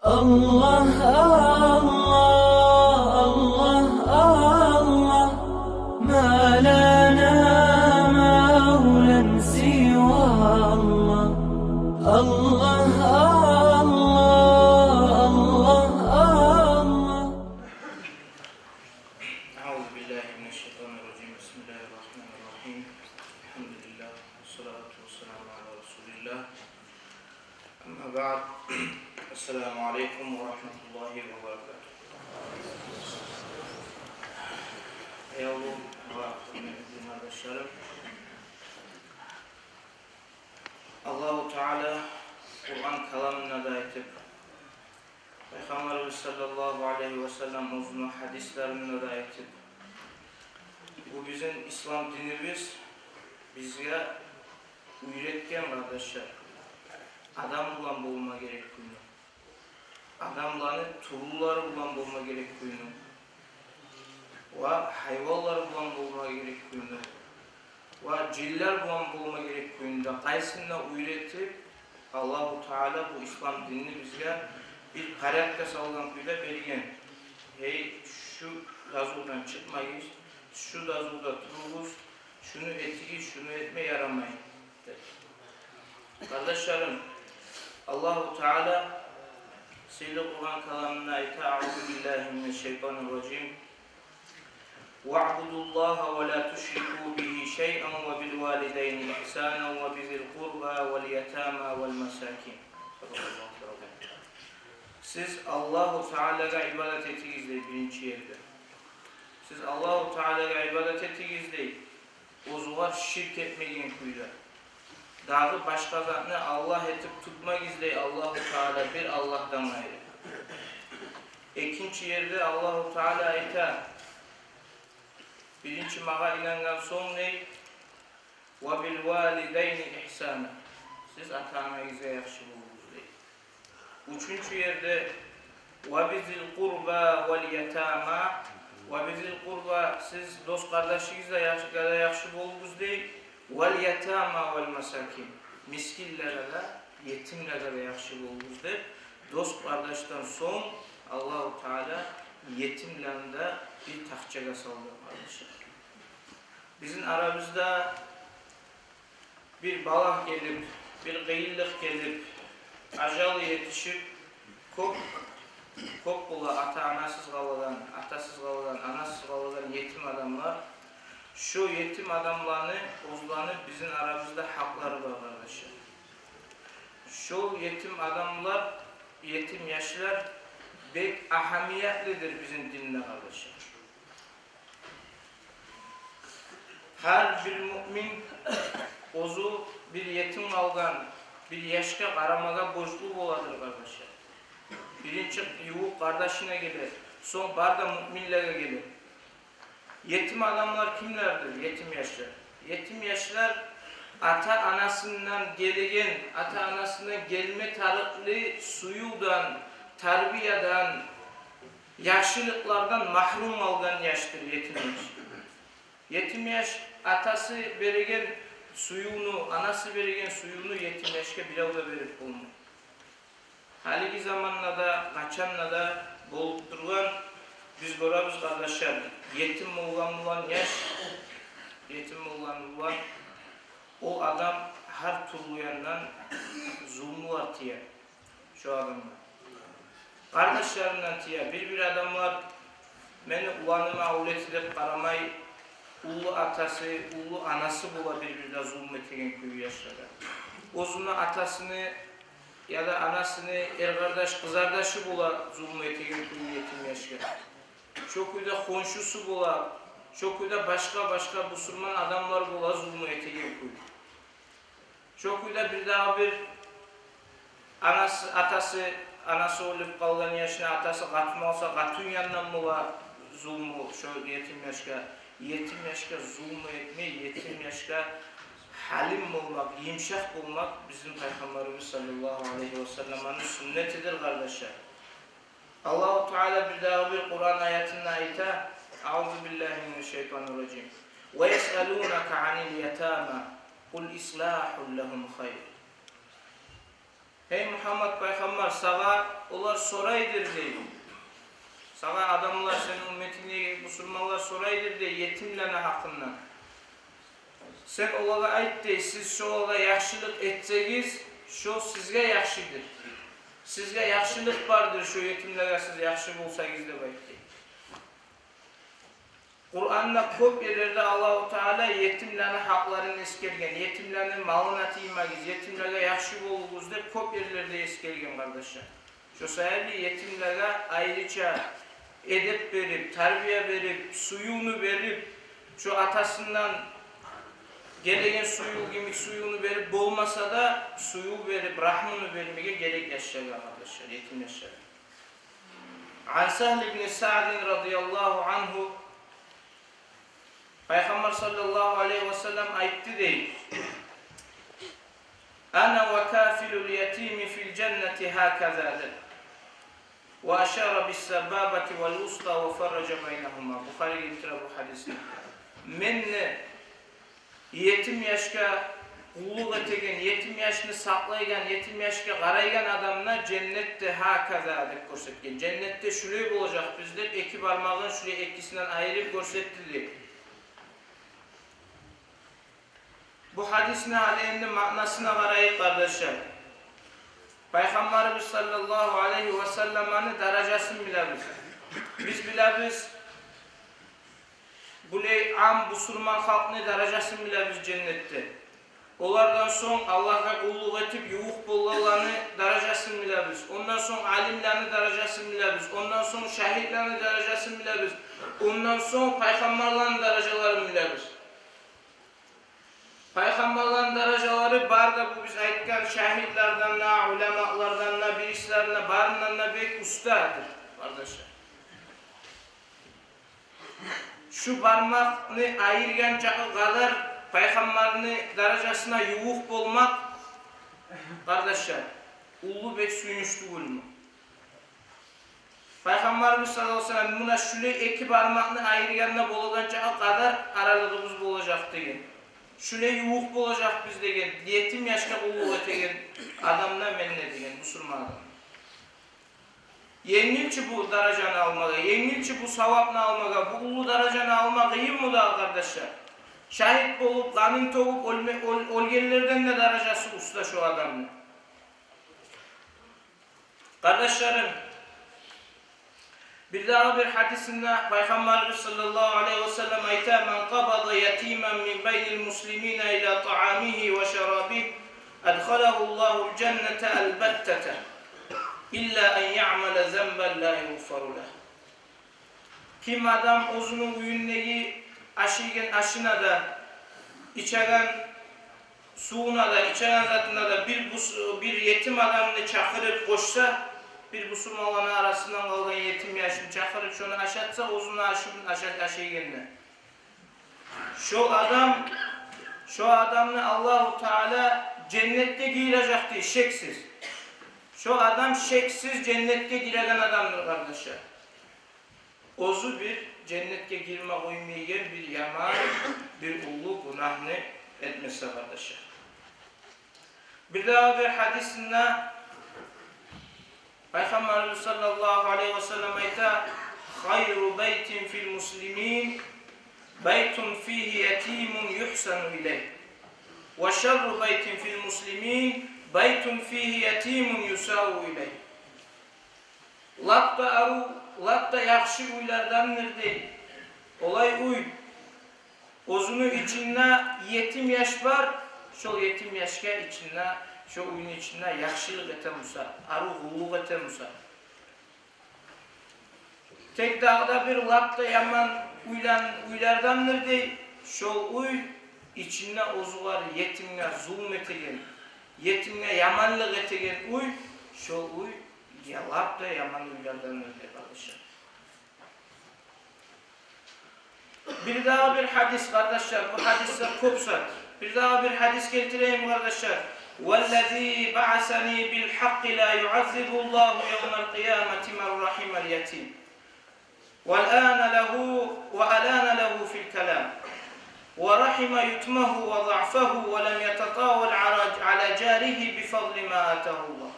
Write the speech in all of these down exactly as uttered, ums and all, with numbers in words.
الله، الله، الله، الله، ما لنا مولى سوى الله. الله، الله، الله، الله. أعوذ بالله من الشيطان الرجيم. بسم الله الرحمن الرحيم. الحمد لله، والصلاة والسلام على رسول الله. أما بعد. السلام عليكم ورحمة الله وبركاته. Аявлу ва гьюрметли дин къардашларым, Аллагьу Таала Къуран каламында да айтып, Пайхаммарыбыз саллаллагьу алайгьи ва саллам оьзюню гьадислеринде де айтып, бу бизин ислам динибиз бизге уьйретген, къардашлар, адам булан болма герек кюйню, адамланы тюрлюлери булан болма герек кюйню, ва гьайванлар булан болма герек кюйню, ва жинлер булан болма герек кюйню де, къайсын да уьйретип, Аллагьу Таала бу ислам динни бизге бир порядка салгъан кюйде берген. Гьей, шу дазудан чыкъмагъыз, шу дазуда туругъуз, шуну этигиз, шуну этме ярамай деп. Къардашларым, Аллагьу Таала сыйлы Къуран каламында айта: أعوذ بالله من الشيطان الرجيم. واعبدوا الله ولا تشركوا به شيئا وبالوالدين إحسانا وبذي القربى واليتامى والمساكين. صدق الله العظيم. Сиз Аллагьу Таалагъа ибадат этигиз дей биринчи ерде. Сиз Аллагьу Таалагъа ибадат этигиз дей, оьзюгер ширк этмеген кюйде. Дагъы башгъа затны Аллагь этип тутмагъыз дей Аллагьу Таала бир Аллагьдан къайры. Экинчи ерде Аллагьу Таала айта: биринчи магъа инангъан сонг дей, وبالوالدين إحسانا. Сиз ата-анагъызгъа яхшы болугъуз дей. Уьчюнчю ерде وبذي القربى واليتامى. وبذي القربى, сиз дос-къардашыгъызгъа да яхшы, да яхшы болугъуз дей. واليتامى والمساكين. Мискинлеге де, етимлеге де яхшы болугъуз деп, дос-къардашдан сонг Аллагьу Таала етимлени де бир такъчагъа салды, къардашлар. Бизин арабызда бир балагь гелип, бир къыйынлыкъ гелип, ажалы етишип, кёп, кёп бола ата-анасыз къалагъан, атасыз къалагъан, анасыз къалагъан етим адамлар. Шо етим адамланы, оьзлени бизин арабызда гьакълары бар, къардашлар. Шо етим адамлар, етим яшлар бек агьамиятлыдыр бизин динде, къардашлар. Гьар бир муъмин оьзю бир етим къалгъан бир яшгъа къарамагъа борчлу боладыр, къардашлар. Биринчи ювукъ къардашына геле, сонг бары да муъминлеге геле. Етим адамлар кимлердир? Етим яшлар. Етим яшлар ата-анасындан гелеген, ата-анасындан гелме тарыкълы сюювден, тарбиядан, яхшылыкълардан магьрюм къалгъан яшдыр етим яш. Етим яш атасы береген сюювню, анасы береген сюювню етим яшгъа бирев де берип болмай. Гьалиги заманда да, къачан да болуп тургъан, биз гёребиз, къардашлар, етим болгъан булан яш, етим болгъан булан о адам гьар тюрлю яндан зулмулар тие шо адамгъа. Къардашларындан тие. Бир-бир адамлар мени уланыма авлети деп къарамай, уллу атасы, уллу анасы бола бир-бирде зулму этеген кюйде яшлагъа. Оьзюню атасыны яда анасыны эркъардаш, къызардашы бола зулму этеген кюйде етим яшгъа. Шо кюйде хоншусу бола, шо кюйде башгъа-башгъа бусурман адамлар бола зулму этеген кюйде. Шо кюйде бирдагъы бир анасы, атасы, анасы оьлюп къалгъан яшны атасы къатын алса, къатын яндан бола зулму шо етим яшгъа. Етим яшгъа зулму этмей, етим яшгъа гьалим болмакъ, йымышакъ болмакъ бизин Пайхаммарыбыз саллаллагьу алайгьи ва салламны сюннетидир, къардашлар. Аллагьу Таала бирдагъы бир Къуран аятында айта: أعوذ بالله من الشيطان الرجيم. ويسألونك عن اليتامى قل إصلاح لهم خير. «Гьей Мугьаммад пайхаммар, сагъа олар сорайдыр, – дей. – Сагъа адамлар, сени умметингдеги бусурманлар сорайдыр, – дей, – етимлени гьакъындан. Сен олагъа айт, – дей, – сиз шолагъа яхшылыкъ этсегиз, шо сизге яхшыдыр. Сизге яхшылыкъ бардыр, шо етимлеге сиз яхшы болсагъыз», – деп айт, дей. Къуранда кёп ерлерде Аллагьу Таала етимлени гьакъларын эсгерген, етимлени малына тиймегиз, етимлеге яхшы болугъуз деп кёп ерлерде эсгерген, къардашлар. Шо саялы етимлеге айрыча эдеп берип, тарбия берип, сюювню берип, шо атасындан гелеген сююв йимик сюювню берип болмаса да, сююв берип, рагьмуну бермеге герек яшлагъа, къардашлар, етим яшлагъа. Ан Сагьл ибн Саъдин радияллагьу ангьу, пайхаммар саллаллагьу алайгьи ва саллам айтды, дей: «Ана ва кафилул ятими фил жаннати гьаказа», – деп. «Ва ашара бис сабабати вал вуста ва фарража байнагьума». Бухари гелтире бу гьадисни. Мен де етим яшгъа къуллукъ этеген, етим яшны сакълайгъан, етим яшгъа къарайгъан адамны женнетде гьаказа деп гёрсетген. Женнетде шулай болажакъбыз деп, эки бармагъын шулай экисинден айырып гёрсетди, дей. Бу гьадисни гьали энди маънасына къарайыкъ, къардашлар. Пайхаммарыбыз саллаллагьу алайгьи ва салламны даражасын билебиз. Биз билебиз, булай ам бусурман халкъны даражасын билебиз женнетде. Олардан сонг Аллагьгъа къуллукъ этип ювукъ болгъанланы даражасын билебиз. Ондан сонг алимлени даражасын билебиз. Ондан сонг шагьитлени даражасын билебиз. Ондан сонг пайхаммарланы даражаларын билебиз. Пайхаммарланы даражалары бар да, бу биз айтгъан шагьитлерден де, уламалардан да, бирислерден де, барындан да бек устадыр, къардашлар. Шу бармакъны айыргъанча къадар пайхаммарны даражасына ювукъ болмакъ, къардашлар, уллу бек сююнч тюгюлмю? Пайхаммарыбыз саллаллагьу алайгьи ва саллам: «Муна шулай эки бармакъны айыргъанда болагъанча къадар аралыгъыбыз болажакъ, – деген. – Шулай ювукъ болажакъбыз, – деген, – етим яшгъа къуллукъ этеген адамдан мен де, – деген, – бусурман адам». Енгил чи бу даражаны алмагъа, енгил чи бу савапны алмагъа, бу уллу даражаны алма къыйынмы дагъы, къардашлар? Шагьит болуп, къанын тёгюп оьлме-, оьл-, оьлгенлерден де даражасы уста шо адамны. Къардашларым, бир дагъы бир гьадисинде Пайхаммарыбыз саллаллагьу алайгьи ва саллам айта: «Ман къабада ятиман мин байнил муслимина ила таъамигьи ва шарабигьи, адхалагьу Ллагьул жанната албаттата, илла ан яъмала занбан ла югъфару лагь». Ким адам оьзюню уьюндеги ашайгъан ашына да, ичеген сувуна да, ичеген затына да бир бус-, бир етим адамны чакъырып къошса, бир бусурманланы арасындан къалгъан етим яшны чакъырып, шону ашатса, оьзюню ашын аша-, ашайгъанда, шо адам, шо адамны Аллагьу Таала женнетге гийирежек дей, шексиз. Шо адам шексиз женнетге гиреген адамдыр, къардашлар. Оьзю бир женнетге гирме къоймайгъан бир яман, бир уллу гюнагьны этмесе, къардашлар. Бир дагъы бир гьадисинде Пайхаммарыбыз саллаллагьу алайгьи ва саллам айта: «Хайру байтин фил муслимин байтун фигьи ятимун югьсану илайгь, ва шарру байтин фил муслимин байтун фигьи ятимун юсау илайгь». Лап да арив, лап да яхшы уьйлердендир дей олай уьй, оьзюню ичинде етим яш бар, шол етим яшгъа ичинде, шо уьйню ичинде яхшылыкъ этген буса, арив къуллукъ этген буса. Тек дагъы да бир лап да яман уьйлен-, уьйлердендир дей, шол уьй ичинде оьзюгер, етимге зулму этеген, етимге яманлыкъ этеген уьй, шол уьй я-, лап да яман уьйлердендир дей, къардашлар. Бир дагъы бир гьадис, къардашлар, бу гьадислер кёп зат. Бир дагъы бир гьадис гелтирейим, къардашлар. «Валлази баъасани бил гьакъкъи ла юъаззибу Ллагьу явмал къиямати ман рагьимал ятим, ва алана лагьу, ва алана лагьу фил калам, ва рагьима ятимагьу ва заъфагьу, ва лам ятатавал ала, ала жаригьи би фадли ма атагьу Ллагь».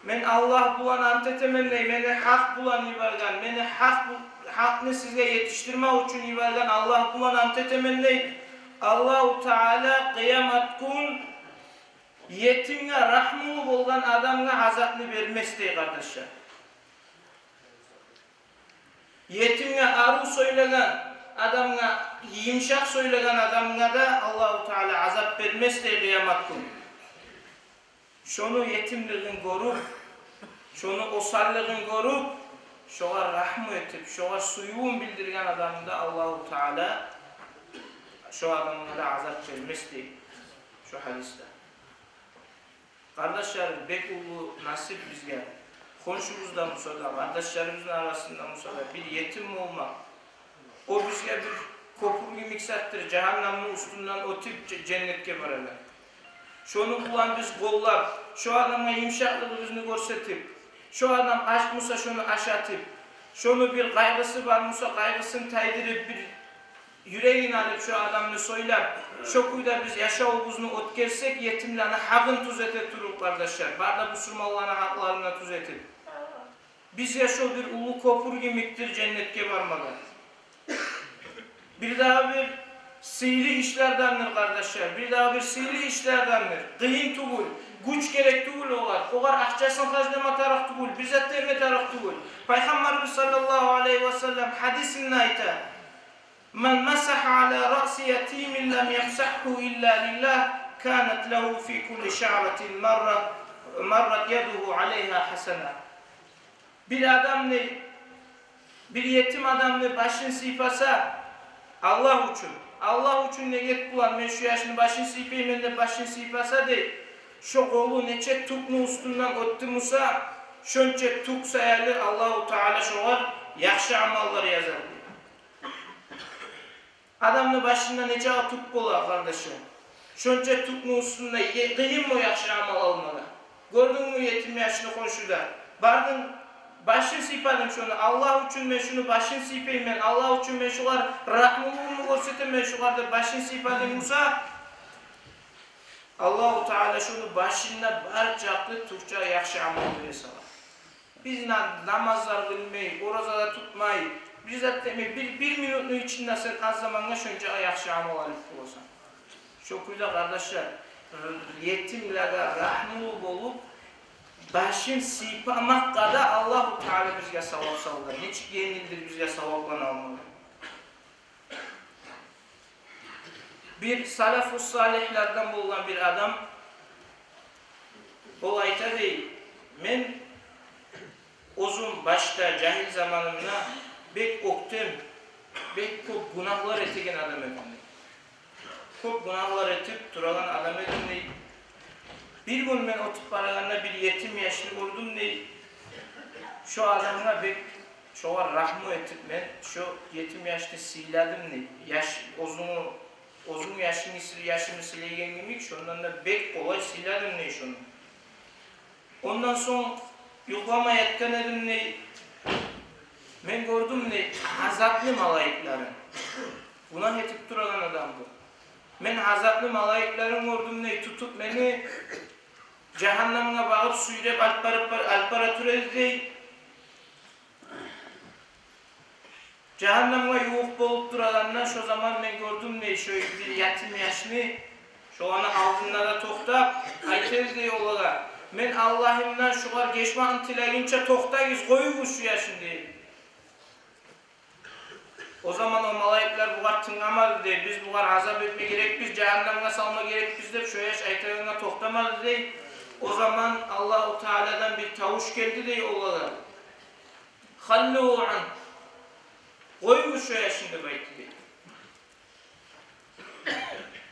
Мен Аллагь булан ант этемен дей, мени гьакъ булан йиберген, мени гьакъ бу-, гьакъны сизге етишдирмек учун йиберген Аллагь булан ант этемен дей. Аллагьу Таала къыямат гюн етимге рагьмулу болгъан адамгъа азапны бермес дей, къардашлар. Етимге арив сёйлеген адамгъа, йымышакъ сёйлеген адамгъа да Аллагьу Таала азап бермес дей къыямат гюн. Шону етимлигин гёрюп, шону осаллыгъын гёрюп, шогъар рагьму этип, шогъар сюювюн билдирген адамны да Аллагьу Таала шо адамгъа да азап бермес дей шо гьадисде. Къардашларым, бек уллу насип бизге. Хоншубузда буса да, къардашларыбызны арасында буса да бир етим болмакъ, о бизге бир кёпюр йимик затдыр, жагьаннамны уьстюнден оьтюп же-, женнетге барагъан. Шону булан биз къоллап, шо адамгъа йымышакълыгъыбызны гёрсетип, шо адам ач буса, шону ашатып, шону бир къайгъысы бар буса, къайгъысын тайдырып, бир юрегин алып, шо адамны сёйлеп, шо кюйде биз яшавубузну оьтгерсек, етимлени гьакъын тюзете туруп, къардашлар, бары да бусурманланы гьакъларын да тюзетип, бизге шо бир уллу кёпюр йимикдир женнетге бармагъа. Бир дагъы бир сыйлы ишлердендир, къардашлар, бир дагъы бир сыйлы ишлердендир. Къыйын тюгюл, гюч герек тюгюл огъар, огъар акъчасын харжлама тарыкъ тюгюл, бир зат да этме тарыкъ тюгюл. Пайхаммарыбыз саллаллагьу алайгьи ва саллам гьадисинде айта: «Ман масагьа ала раъси ятимин лам ямсагьгьу илла лиллагь, канат лагьу фи кулли шаъратин марра, маррат ядугьу алайгьа гьасана». Бир адам, дей, бир етим адамны башын сыйпаса Аллагь учун, Аллагь учун ният булан, мен шу яшны башын сыйпайман деп башын сыйпаса, дей, шо къолу нече тюкню уьстюнден оьтдю буса, шонча тюк саялы Аллагьу Таала шогъар яхшы амаллар язар, дей. Адамны башында нече тюк бола, къардашлар? Шонча тюкню уьстюнде е-, къыйынмы яхшы амал алмагъа? Гёрдюнгмю етим яшны хоншуда? Бардынг, башын сыйпадынг шону. Аллагь учун мен шуну башын сыйпайман, Аллагь учун мен шугъар рагьмулугъумну гёрсетемен шугъар деп башын сыйпадынг буса, Аллагьу Таала шону башында бар чакъы тюкча яхшы амал бере сала. Биз на-, намазлар къылмай, ораза да тутмай, бир зат да этмей, бир, бир минутну ичинде сен аз заманда шонча яхшы амал алып боласан. Шо кюйде, къардашлар, р-, етимлеге рагьмулу болуп, башын сыйпамакъгъа да Аллагьу Таала бизге савап салды. Нечик енгилдир бизге савапланы алмагъа. Бир салафу салигьлерден болгъан бир адам, ол айта, дей: «Мен оьзюм башда, жагьил заманымда бек оьктем, бек кёп гюнагьлар этеген адам эдим, дей. Кёп гюнагьлар этип турагъан адам эдим, дей. Бир гюн мен оьтюп барагъанда бир етим яшны гёрдюм, дей. Шо адамгъа бек, шогъар рагьму этип, мен шо етим яшны сыйладым, дей. Яш, оьзюню, оьзюню яшынгны сый-, яшымны сыйлайгъан йимик, шондан да бек къолай сыйладым, дей, шону. Ондан сонг юхлама ятгъан эдим, дей. Мен гёрдюм, дей, азапны малайиклерин». Гюнагь этип турагъан адам бу. «Мен азапны малайиклерин гёрдюм, дей, тутуп мени жагьаннамгъа багъып сюйреп алып барып, алып бара тура эди, дей. Жагьаннамгъа ювукъ болуп турагъанда, шо заман мен гёрдюм, дей, шо бир ятим яшны, шоланы алдында да токътап, айта эди, дей, олагъа: „Мен Аллагьымдан шугъар гечмекни тилегинче токътагъыз, къоюгъуз шу яшны“, – дей. О заман о малайиклер бугъар тынгламады, дей, биз бугъар азап этме герекбиз, жагьаннамгъа салма герекбиз деп, шо яш айтагъангъа токътамады, дей. О заман Аллагьу Тааладан бир тавуш гелди, дей, олагъа: „Халлу ан, къоюгъуз шо яшны“, – деп айтды, дей.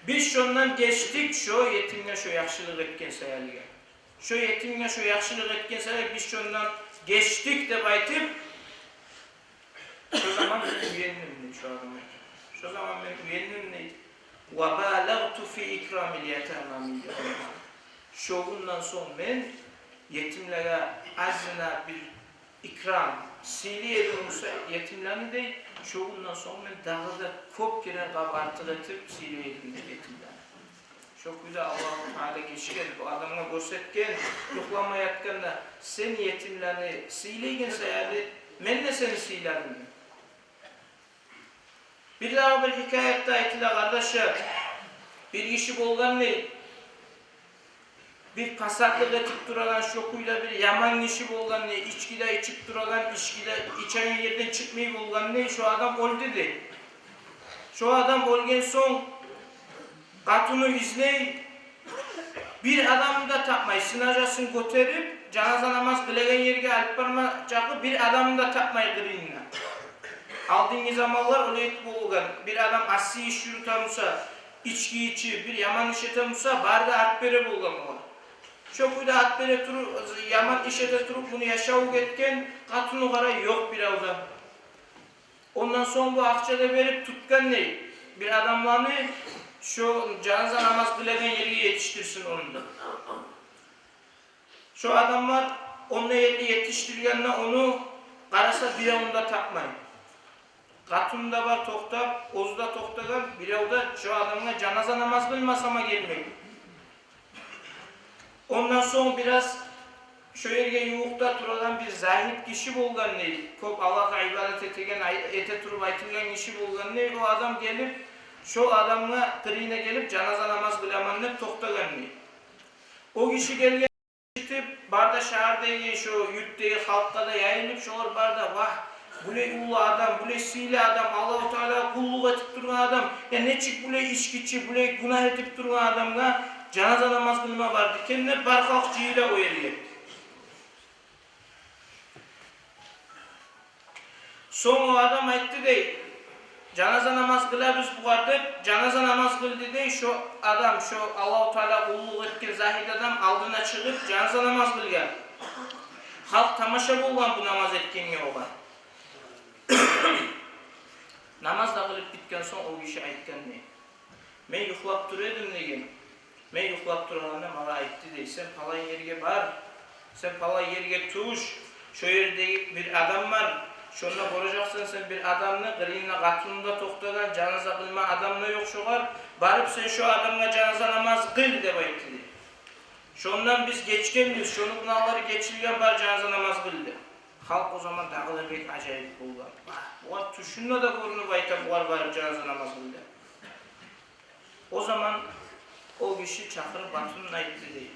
Биз шондан гечдик, шо етимге шо яхшылыкъ этген саялы. Шо етимге шо яхшылыкъ этген саялы биз шондан гечдик деп айтып, шо заман мен уяндым, дей, шо адам айтып. Шо заман мен уяндым, дей. Ва балагъту фи икрамил ятама мин йавмин. Шо гюнден сонг мен етимлеге азына бир икрам, сыйлай эдим буса етимлени, дей, шо гюнден сонг мен дагъы да кёп керен къабат артыкъ этип сыйлай эдим, дей, етимлени. Шо кюйде Аллагьу Таала гечген, бу адамгъа гёрсетген, юхлама ятгъанда: «Сен етимлени сыйлайгъан саялы, мен де сени сыйладым». Бирдагъы бир гьикаятда айтыла, къардашлар. Бир гиши болгъан дей, бир пасатлыкъ этип турагъан, шо кюйде бир яман гиши болгъан дей, ички де ичип турагъан, ички де ичеген ерден чыкъмай болгъан дей, шо адам оьлдю дей. Шо адам оьлген сонг, къатыны излей, бир адамны да тапмай, сынажасын гётерип, жаназа намаз къылагъан ерге алып барма чакъы, бир адамны да тапмай къырыйында. Алдынгъы заманлар олай этип болгъан, бир адам асси иш юрюте буса, ички ичип, бир яман иш эте буса, бары да ат бере болгъан олар. Шо кюйде ат бере туруп, яман иш эте туруп, муну яшаву гетген, къатыны къарай, ёкъ бирев де. Ондан сонг бу акъча да берип тутгъан дей бир адамланы, шо жаназа намаз къылагъан ерге етишдирсин ону да. Шо адамлар онда ерге етишдиргенде ону, къараса, биревню де тапмай. Къатыны да бар токътап, оьзю де токътагъан, бирев де шо адамгъа жаназа намаз къылма сама гелмей. Ондан сонг бираз шо ерге ювукъда турагъан бир загьит гиши болгъан дей. Кёп Аллагьгъа ибадат этеген, ай-, эте туруп айтылгъан гиши болгъан дей. О адам гелип, шо адамгъа къырыйына гелип, жаназа намаз къыламан деп токътагъан дей. О гиши гелген, эшитип, бары да шагьардагъы, шо юртдагъы халкъгъа да яйылып, шолар бары да: «Вагь, булай уллу адам, булай сыйлы адам, Аллагьу Таалагъа къуллукъ этип тургъан адам, я нечик булай ичкичи, булай гюнагь этип тургъан адамгъа жаназа намаз къылма барды экен?» деп, бар халкъ жыйыла о ерге. Сонг о адам айтды дей: «Жаназа намаз къылабыз бугъар», — деп, жаназа намаз къылды дей. Шо адам, шо Аллагьу Таалагъа къуллукъ этген загьит адам алдына чыгъып, жаназа намаз къылгъан. Халкъ тамаша болгъан бу намаз этгенге огъар. Намаз да къылып битген сонг, о гиши айтгъан дей: «Мен юхлап тура эдим, — деген. — Мен юхлап турагъанда магъа айтды, — дей, — сен палай ерге бар, сен палай ерге тюш, шо ерде бир адам бар, шонда гёрежексен сен бир адамны, къырыйында къатыны да токътагъан, жаназа къылма адам да ёкъ шогъар, барып сен шо адамгъа жаназа намаз къыл», — деп айтды дей. «Шондан биз гечгенбиз, шону гюнагьлары гечилген, бар, жаназа намаз къыл», — деп. Халкъ о заман дагъы да бек ажайып болгъан. Вагь, бугъар тюшюнде де гёрюнюп айта бугъар барып жаназа намаз къыл деп. О заман о гиши чакъырып, батынын айтды дей: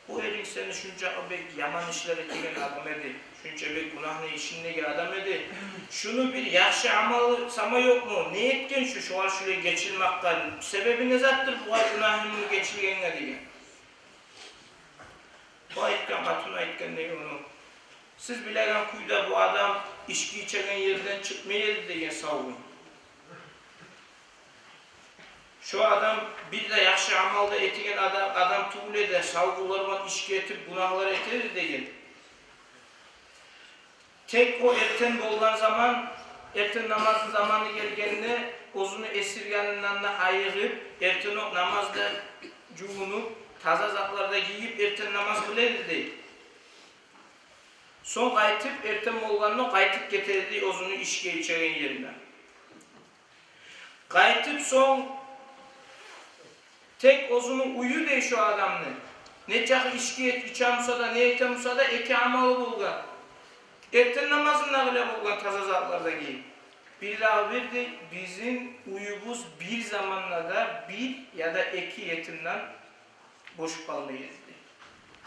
«О эринг сени шунчакъы бек яман ишлер этеген адам эди, шунча бек гюнагьны ичиндеги адам эди. Шуну бир яхшы амалы сама ёкъму? Не этген шу, шогъар шулай гечилмакъгъа? Себеби не затдыр бугъар гюнагьы муну гечилгенге?» — деген. Бу айтгъан, къатыны айтгъан дей ону: «Сиз билеген кюйде бу адам ички ичеген ерден чыкъмай эди, — деген, — сав гюн. Шо адам бир де яхшы амал да этеген адам, адам тюгюл эди, сав гюнлер булан ички этип, гюнагьлар эте эди», — деген. Тек о эртен болгъан заман, эртен намазны заманы гелгенде, оьзюню эсиргенинден де айыгъып, эртен о намаз да жувунуп, таза затлар да гийип, эртен намаз къыла эди дей. Сонг къайтып, эртен болгъанда къайтып гете эди дей оьзюню ички ичеген ерине. Къайтып сонг, тек оьзюню уьюдей шо адамны, нечакъы ички эт-, иче буса да, не эте буса да, эки амалы болгъан. Эртен намазын да къыла болгъан, таза затлар да гийип. Бирдагъы бир дей, бизин уьюбюз бир заманда да бир яда эки етимден бошуп къалмай эди дей.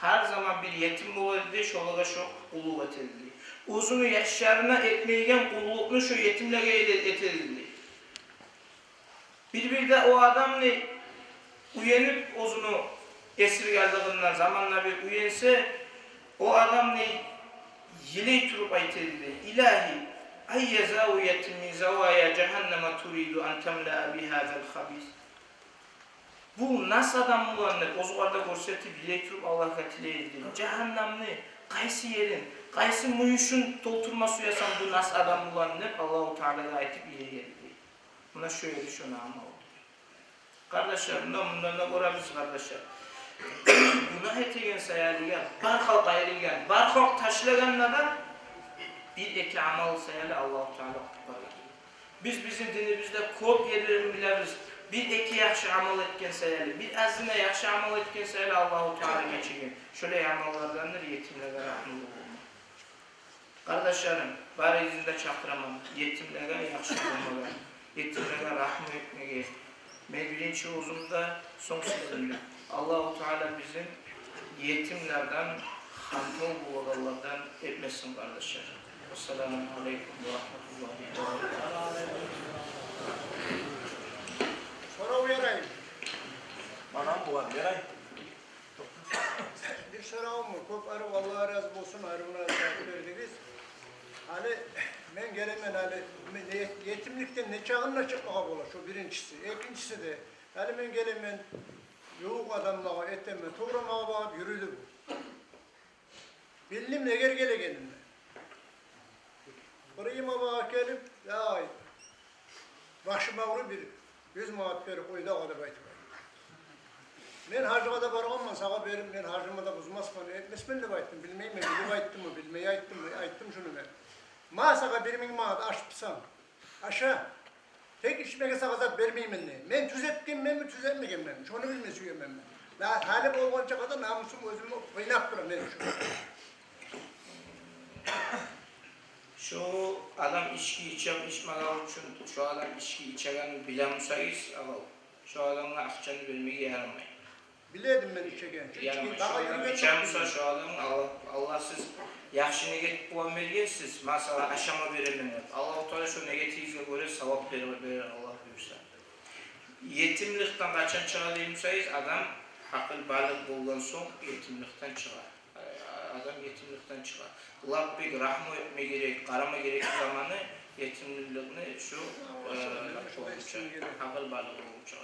Гьар заман бир етим бола эди дей, шолагъа шо къуллукъ эте эди дей. Оьзюню яшларына этмейген къуллукъну шо етимлеге эте эди дей. Бир-бирде о адам дей уьйренип, оьзюню эсиргенлигинден заманда бир уьйренсе, о адам дей йылай туруп айта эди дей: «Илагьи, айя завиятин мин завая жагьаннама туриду ан тамлаа би гьазал хабис?» Бу нас адам булан деп, оьзюгер де гёрсетип, йылай туруп Аллагьгъа тилей эди дей. Жагьаннамны къайсы ерин, къайсы мююшюн толтурма сюесен бу нас адам булан деп, Аллагьу Таалагъа айтып йылай эди дей. Муна шо эди шону амалы. Къардашлар, мунда, мундан да гёребиз, къардашлар. Гюнагь этеген саялы бар халкъ айрылгъан, бар халкъ ташлагъан да, бир-эки амал саялы Аллагьу Таала къутгъаргъан. Биз бизин динибизде кёп ерлерин билебиз. Бир-эки яхшы амал этген саялы, бир азына яхшы амал этген саялы Аллагьу Таала гечеген. Шолай амаллардандыр етимлеге рагьмулу болмакъ. Къардашларым, барыгъызны да чакъыраман етимлеге яхшы болмагъа, етимлеге рагьму этмеге. Мен биринчи оьзюм де, сонг сизин де. Аллагьу Таала бизин етимлерден, хантав болагъанлардан этмесин, къардашлар. Ассаламу алейкум ва рагьматуллагьи ва баракатугь. Сорав ярай. Манам булан ярай. Бир соравум бар. Кёп арив, Аллагь рази болсун, арив назар бердигиз. Гьали мен гелемен, гьали мен е-, етимликден не чагъына чыкъмагъа бола, шо биринчиси. Экинчиси де, гьали мен гелемен, ювукъ адамлагъа этемен, туврамагъа багъып юрюдю бу. Билдим эгер гелегенин. Бир имам агъа гелип: «Яй, башым авруй, бир юз манат берип къой дагъы», — деп айтып айтды. «Мен гьажгъа да баргъанман, сагъа берип, мен гьажымны да бузмасман, этмесмен», — деп айтдым. «Билмеймен», — деп айтдым, билмей айтдым, айтдым шуну мен. «Ма сагъа бир минг манат, аш бусанг, аша. Тек ичмеге сагъа зат бермеймен», — дей. Мен тюз этгенменми, тюз этмегенменми, шону билме сюемен мен. Гьали болгъанча къадар намусум оьзюмню къыйнап тура мен шу. Шо адам ички иче, ичмеге учун, шо адам ички ичегенин биле бусагъыз, авал, шо адамгъа акъчаны бермеге ярамай. Биле эдим мен ичегенин. Ярамай. Шо адам иче буса, шо адам Аллагь, Аллагь, сиз яхшы негет булан бергенсиз, масала, ашама беремен деп. Аллагьу Таала шо негетигизге гёре савап берер, берер, Аллагь буюрса. Етимликден къачан чыгъа дей бусагъыз, адам гьакъыл-балыкъ болгъан сонг етимликден чыгъа. Адам етимликден чыгъа. Лап бек рагьму этме герек, къарама герек заманы етимликни шу, э, гьакъыл-балыкъ болгъунча.